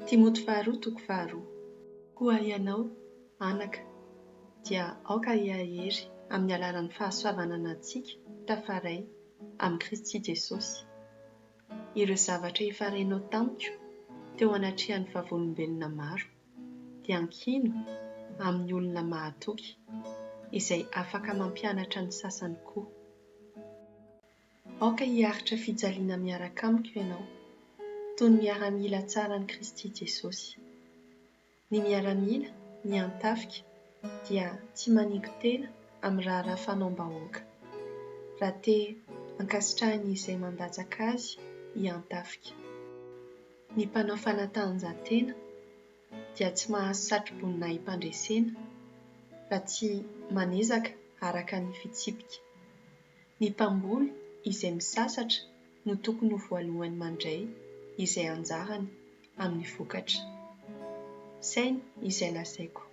Timoty faharoa toko faharoa. Koa ianao, anaka, dia aoka hihahery amin'ny alalan'ny fahasoavana anantsika tafaray amin'i Kristy Jesosy. Ireo zavatra efa renao tamiko teo anatrehan'ny vavolombelona maro dia ankino amin'ny olona mahatoky, izay afaka mampianatra ny sasany koa. Aoka hiaritra fijaliana miaraka amiko ianao, toy ny miaramila tsaran'i Kristy Jesosy. Ny miaramila miantafika dia tsy maningo-tena amin'ny raharaha fanaom-bahoaka, raha te hankasitrahin'izay mandatsaka azy hiantafika. Ny mpanao fanatanjahantena dia tsy mahazo satroboninahim-pandresena raha tsy manezaka araka ny fitsipika. Ny mpamboly izay misasatra no tokony ho voalohany mandray izay anjarany amin'ny vokatra. Saino izay lazaiko,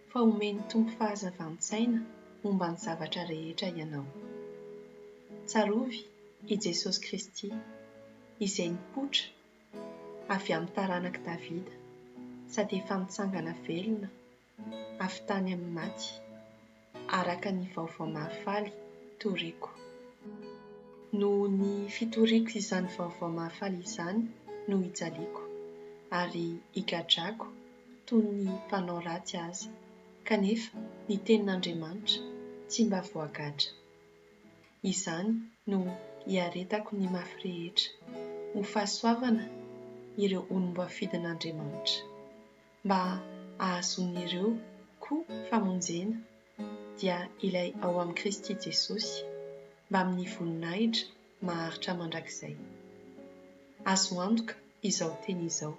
fa omen'ny Tompo fahazavan-tsaina momba ny zavatra rehetra ianao. Tsarovy i Jesosy Kristy, izay nipoitra avy amin'ny taranak'i Davida sady efa nitsangana velona avy tany amin'ny maty, araka ny vaovao mahafaly toriko. Noho ny fitoriako izany vaovao mahafaly izany no ijaliako, ary igadrako toy ny mpanao ratsy aza, kanefa ny tenin'Andriamanitra tsy mba voagadra. Izany no iaretako ny mafy rehetra, ho fahasoavana ireo olom-boafidin'Andriamanitra. Mba hahazoan'ireo koa famonjena, dia ilay ao amin'i Kristy Jesosy, mbamin'ny voninahitra maharitra mandrakizay. Azo antoka izao teny izao,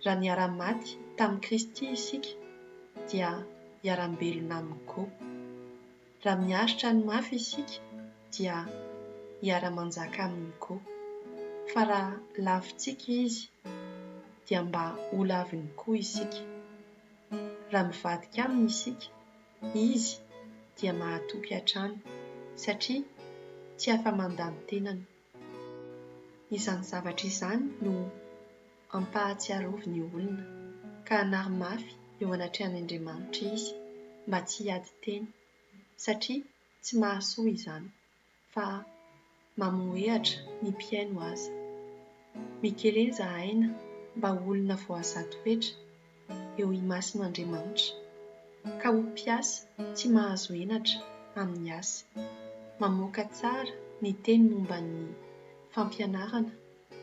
Raha niara-maty tamin'i Kristy isika, dia hiara-belona aminy koa. Raha miaritra ny mafy isika dia hiara-manjaka aminy koa. Fa raha lavintsika Izy dia mba holaviny koa isika. Raha mivadika aminy isika, Izy dia mahatoky hatrany, satria tsy afa-mandà ny tenany. Izany zavatra izany no ampahatsiarovy ny olona, ka hanary mafy eo anatrehan'Andriamanitra izy mba tsy hiady teny, satria tsy mahasoa izany, fa mamohehatra ny mpihaino aza. Mikeleza aina mba ho olona voazaha toetra eo imason'Andriamanitra, ka ho mpiasa tsy mahazo henatra amin'ny asa, mamoaka tsara ny teny momba ny fampianarana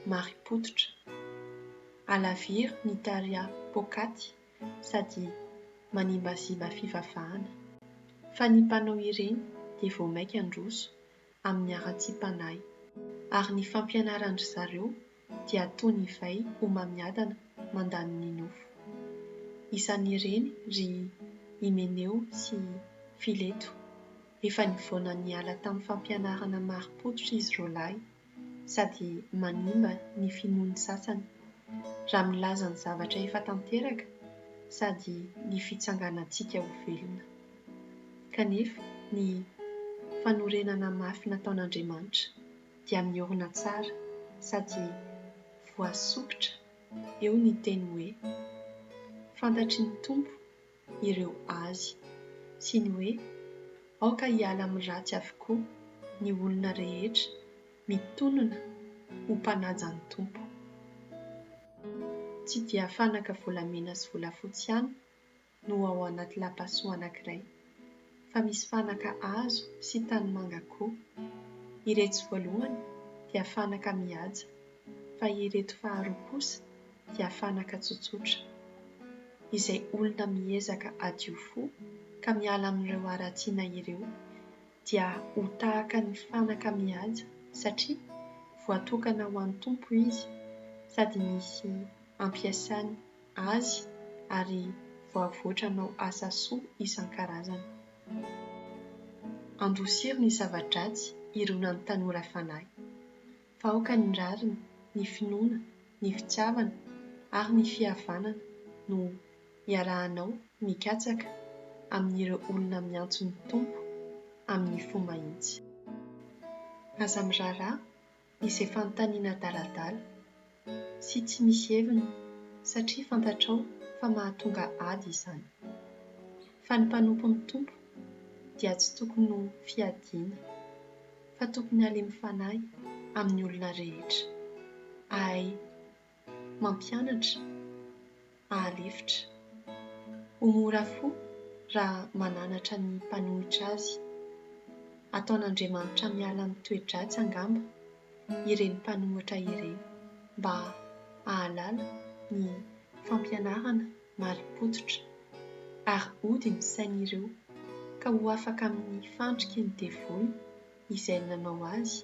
marim-pototra. Alaviro ny taria poakaty sady manimbazimba fivavahana. Fa ny mpanao ireny dia vao mainka handroso amin'ny haratsiam-panahy. Ary ny fampianaran-dry zareo dia toy ny vay homamiadana mandany ny nofo. Isan'ireny ry Hymeneo sy Fileto. Efa nivaona niala tamin'ny fampianarana marim-pototra izy roalahy. sady manimba ny finoan'ny sasany, raha milaza ny zavatra efa tanteraka sady ny fitsanganantsika ho velona. Kanefa ny fanorenana mafy nataon'Andriamanitra dia miorina tsara sady voasokitra eo ny teny hoe, Fantatry ny Tompo ireo azy, sy ny hoe aoka hiala amin'ny ratsy avokoa ny olona rehetra mitonona ho mpanaja ny Tompo. Tsy dia fanaka volamena sy volafotsy ihany no ao anaty lapasoa anankiray, fa misy fanaka hazo sy tanimanga koa. Iretsy voalohany dia fanaka mihaja, fa ireto faharoa kosa dia fanaka tsotsotra. Izay olona miezaka hadio fo ka miala amin'ireo haratsiana ireo dia ho tahaka ny fanaka mihaja satria voatokana ho an'ny Tompo izy sady misy ampiasany azy ary voavoatra hanao asa soa isan-karazany. Andosiro ny zava-dratsy ironan'ny tanora fanahy. Fa aoka ny rariny, ny finoana, ny fitiavana ary ny fihavanana no iarahanao mikatsaka amin'ireo olona miantso ny Tompo amin'ny fo mahitsy. Aza miraharaha izay fanontaniana adaladala sy tsy misy heviny satria fantatrao fa mahatonga ady izany. Fa ny mpanompon'ny Tompo dia tsy tokony ho fiadiana, fa tokony halemy fanahy amin'ny olona rehetra, hahay mampianatra, hahalefitra, ho mora fo raha mananatra ny mpanohitra azy. Ataon'Andriamanitra miala amin'ny toe-dratsy angamba ireny mpanohitra ireny mba hahalala ny fampianarana marim-pototra ary hody ny sain'ireo ka ho afaka amin'ny fandriky ny devoly izay nanao azy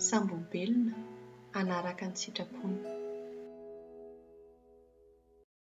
sambombelona hanaraka ny sitrapony.